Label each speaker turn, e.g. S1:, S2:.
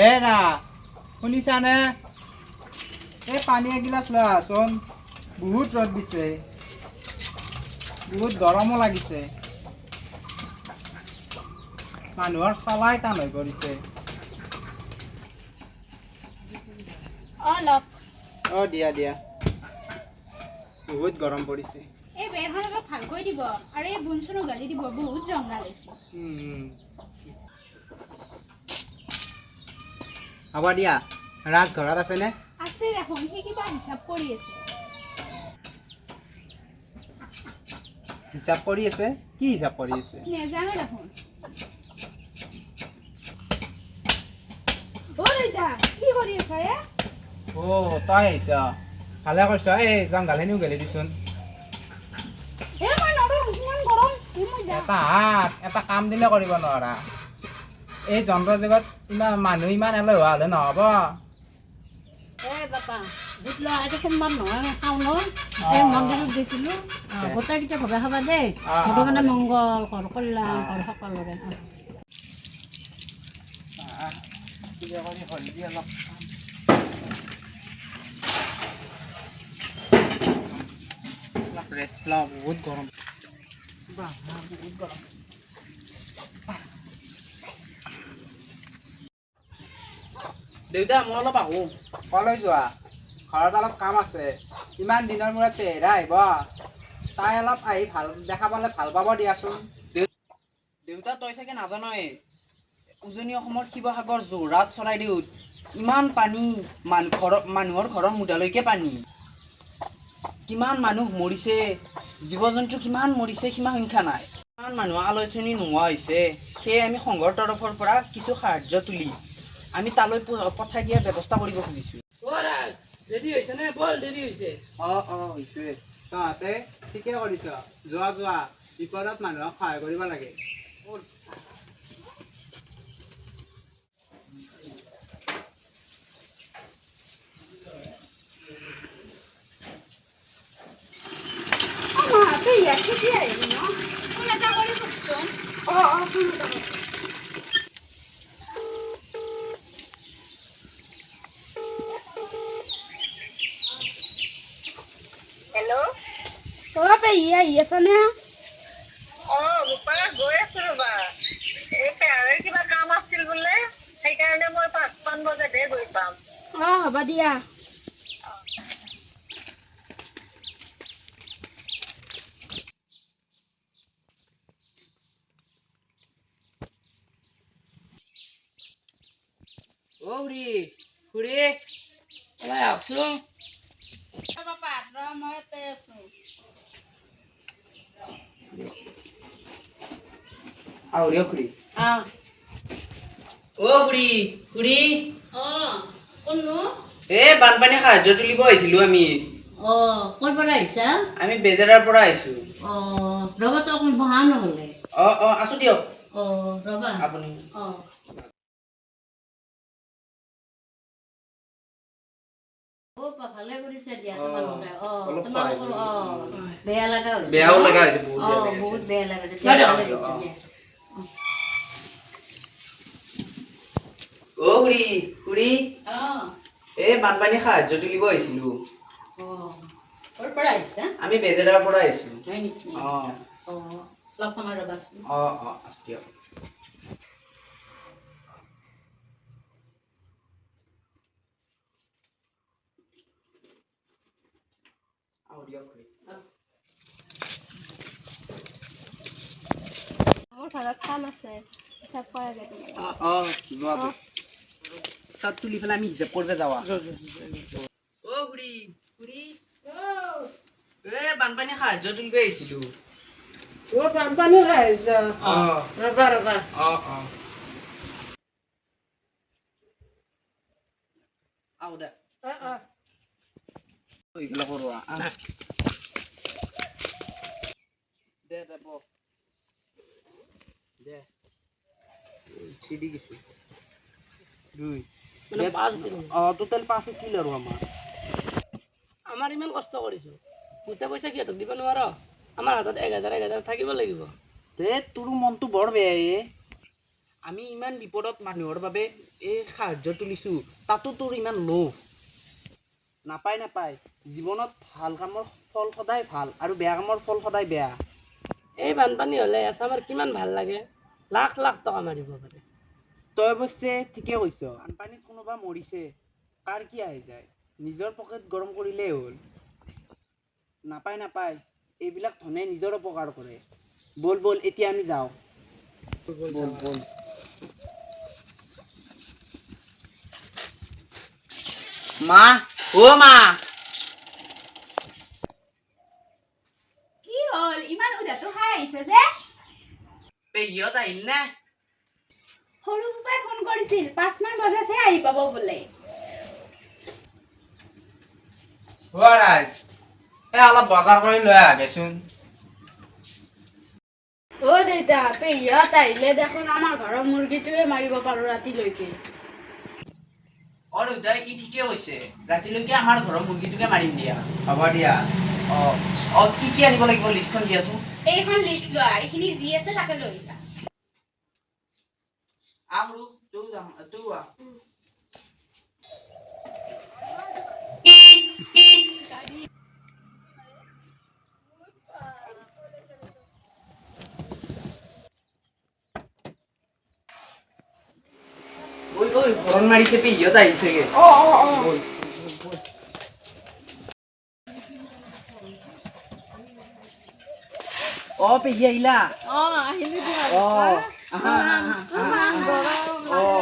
S1: হেৰা, শুনিছানে? এই পানী এগিলাচ লৈ আহাচোন। বহুত ৰ'দ দিছে, বহুত গৰমো লাগিছে, মানুহৰ চলাই টান হৈ পৰিছে।
S2: অলপ।
S1: অঁ, দিয়া দিয়া, বহুত গৰম পৰিছে।
S2: এই বেৰখন অলপ ভালকৈ দিব আৰু এই বন চোন উঘালি দিব, বহুত জংঘল হৈছে।
S1: হ'ব দিয়া। ৰাজ ঘৰত আছেনে?
S2: আছে দেখোন, সি কিবা হিচাপ কৰি আছে।
S1: হিচাপ কৰি আছে? কি হিচাপ কৰি আছে?
S2: নেজানো দেখোন। অ দেউতা, কি কৰি আছা এ?
S1: অ', তই আহিছ, ভালে কৰিছ। এই জংঘলখিনি উঘালি দিচোন।
S2: এ মই নৰো, ইমান গৰম, এ মই যাম।
S1: এটা হাত এটা কাম দিলে কৰিব নোৱাৰা। এই যন্ত্ৰ যুগত ইমান মানুহ ইমান এলেহুৱা হ'লে নহ'ব।
S3: এই বাপা, গোট লোৱা আজি সোমবাৰ নহয়, শাওনৰ। এই মন্দিৰত গৈছিলোঁ। গোটেইকেইটা ভগাই খাবা দেই। ভগৱানে মংগল কৰ, কল্যাণ কৰ সকলোৰে।
S1: কিবা কৰি হলদি অলপ অলপ ৰেষ্ট লওঁ, বহুত গৰম। বাহ, বহুত গৰম।
S4: দেউতা, মই অলপ আহোঁ।
S1: কলৈ যোৱা? ঘৰত অলপ কাম আছে। ইমান দিনৰ মূৰত পেহীৰা আহিব, তাই অলপ আহি ভাল দেখা পালে ভাল পাব দিয়াচোন।
S4: দেউতা, তই চাগে নাজানই, উজনি অসমৰ শিৱসাগৰ, যোৰহাট, চৰাইদেউত ইমান পানী, মানুহ ঘৰৰ মানুহৰ ঘৰৰ মুধালৈকে পানী। কিমান মানুহ মৰিছে, জীৱ জন্তু কিমান মৰিছে সীমা সংখ্যা নাই। কিমান মানুহ আলোচনী নোহোৱা হৈছে। সেয়ে আমি সংঘৰ তৰফৰ পৰা কিছু সাহাৰ্য তুলি আমি তালৈ পঠাই দিয়াৰ ব্যৱস্থা কৰিব খুজিছোঁ।
S5: ৰেডি হৈছে নে? বল, দেৰি হৈছে।
S1: অঁ অঁ, হৈছে। তহঁতে ঠিকে কৰিছ। যোৱা যোৱা, বিপদত মানুহক সহায় কৰিব লাগে।
S2: অ মা, তই ইয়াত কেতিয়া আহিলি ন? ফোন এটা কৰি সোধচোন। অঁ অঁ, ফোন এটা কৰ।
S6: হেল্ল'।
S2: অ পেহী, আহি আছানে?
S6: অ বোপা, গৈ আছো ৰ'বা। এই পেহাৰে কিবা কাম আছিল বোলে, সেইকাৰণে মই 5মান বজাতহে গৈ পাম।
S2: অঁ, হ'ব দিয়া।
S4: অ খুৰী, খুৰী।
S5: ওলাই আহকচোন।
S3: বাপা, ৰ, মই ইয়াতে আছোঁ।
S4: আহো দিয়ক খুৰী।
S3: অঁ।
S4: অ খুৰী, খুৰী।
S3: অঁ, কোননো?
S4: এই বানপানী সাহাৰ্য তুলিব আহিছিলো আমি।
S3: অঁ, ক'ৰ পৰা আহিছা?
S4: আমি বেজেৰাৰ পৰা আহিছো।
S3: অঁ, ৰ'বাচোন অকণ, বহা নহ'লে।
S4: অঁ অঁ, আছো দিয়ক।
S3: অঁ, ৰ'বা।
S4: আপুনি
S3: অঁ। অ ভালে কৰিছে দিয়া তোমালোকে। অঁ,
S4: অলপ সহায়
S3: তোমালোকৰ
S4: কৰি
S3: অঁ, বেয়া লগা হৈছে।
S4: বেয়াও লগা হৈছে, বহুত বেয়া
S3: অঁ
S4: লাগা হৈছে।
S3: বহুত বেয়া লগা হৈছে।
S5: দিয়া,
S3: দিয়া,
S5: দিয়ক।
S3: ভালে কৰিছে দিয়া।
S4: অ খুৰী, খুৰী।
S3: অঁ।
S4: এই বানপানী সাহাৰ্য তুলিব আহিছিলো।
S3: অঁ, ক'ৰ পৰা আহিছা?
S4: আমি বেজেৰাৰ পৰা আহিছো।
S3: হয় নেকি?
S4: অঁ।
S3: অঁ, অলপ সময় ৰ'বাচোন।
S4: অঁ অঁ, আছো দিয়ক। আহো দিয়ক খুৰী।
S2: মোৰ ঘৰত কাম আছে, হিচাপ কৰা যায় তোমাৰ।
S4: অঁ, যোৱা। তাত তুলি পেলাই আমি হিচাপ কৰিব যাৱা। অ খুৰী, খুৰী। এই বানপানী সাহাৰ্য তুলিব আহিছিলো।
S5: অ, বানপানী সাহায্য?
S4: অঁ।
S5: ৰ'বা ৰ'বা।
S4: অঁ অঁ, আহো দে।
S5: অঁ অঁ।
S4: এইগিলা কৰোঁ, আহ। দে দে, বহ দে। চিডি গেছি দুই।
S5: মানে পাঁচ উঠিল।
S4: অঁ, টোটেল পাঁচ উঠিল আৰু আমাৰ।
S5: আমাৰ ইমান কষ্ট কৰিছোঁ, গোটেই পইচা সিহঁতক দিব নোৱাৰ। আমাৰ হাতত 1000 1000 থাকিব লাগিব।
S4: দে, তোৰো মনটো বৰ বেয়া এ। আমি ইমান বিপদত মানুহৰ বাবে এই সাহাৰ্য তুলিছোঁ, তাতো তোৰ ইমান লোভ। নাপায় নাপায়, জীৱনত ভাল কামৰ ফল সদায় ভাল আৰু বেয়া কামৰ ফল সদায় বেয়া।
S5: এই বানপানী হ'লে এছামৰ কিমান ভাল লাগে, লাখ লাখ টকা মাৰিব পাৰে।
S4: তই অৱশ্যে ঠিকে কৈছ, বানপানীত কোনোবা মৰিছে কাৰ কি আহি যায়, নিজৰ পকেট গৰম কৰিলেই হ'ল। নাপায় নাপায়, এইবিলাক ধনে নিজৰ অপকাৰ কৰে। ব'ল ব'ল এতিয়া আমি যাওঁ। ব'ল ব'ল। মা, অ' মা।
S2: কি হ'ল, ইমান উধাটো খাই আহিছে যে?
S4: পেহীহঁত আহিল নে?
S2: সৰু বোপাই ফোন কৰিছিল, 5মান বজাতহে আহি পাব বোলে।
S1: হোৱা ৰাইজ, এই অলপ বজাৰ কৰি লৈ আহেচোন।
S2: অ দেউতা, পেহীহঁত আহিলে দেখোন আমাৰ ঘৰৰ মুৰ্গীটোৱে মাৰিব পাৰো ৰাতিলৈকে।
S4: অ দেউতাই ই ঠিকে কৈছে, ৰাতিলৈকে আমাৰ ঘৰৰ মুৰ্গীটোকে মাৰিম দিয়া।
S1: হ'ব দিয়া।
S4: অ অ, কি কি আনিব লাগিব লিষ্টখন দিয়াচোন।
S2: এইখন লিষ্ট লোৱা, এইখিনি যি আছে তাকে লৈ আহিবা।
S4: আহ সৰু, তয়ো যাম, তয়ো আহ। ঐ ঐ, হৰণ মাৰিছে, পেহীহঁত আহিছেগে।
S2: অ অ অ।
S4: অ পেহী আহিলা?
S3: অ আহিলো দিয়া।
S4: অ আহা, আহা, আহা,
S3: ইমান গৰম।
S4: অ।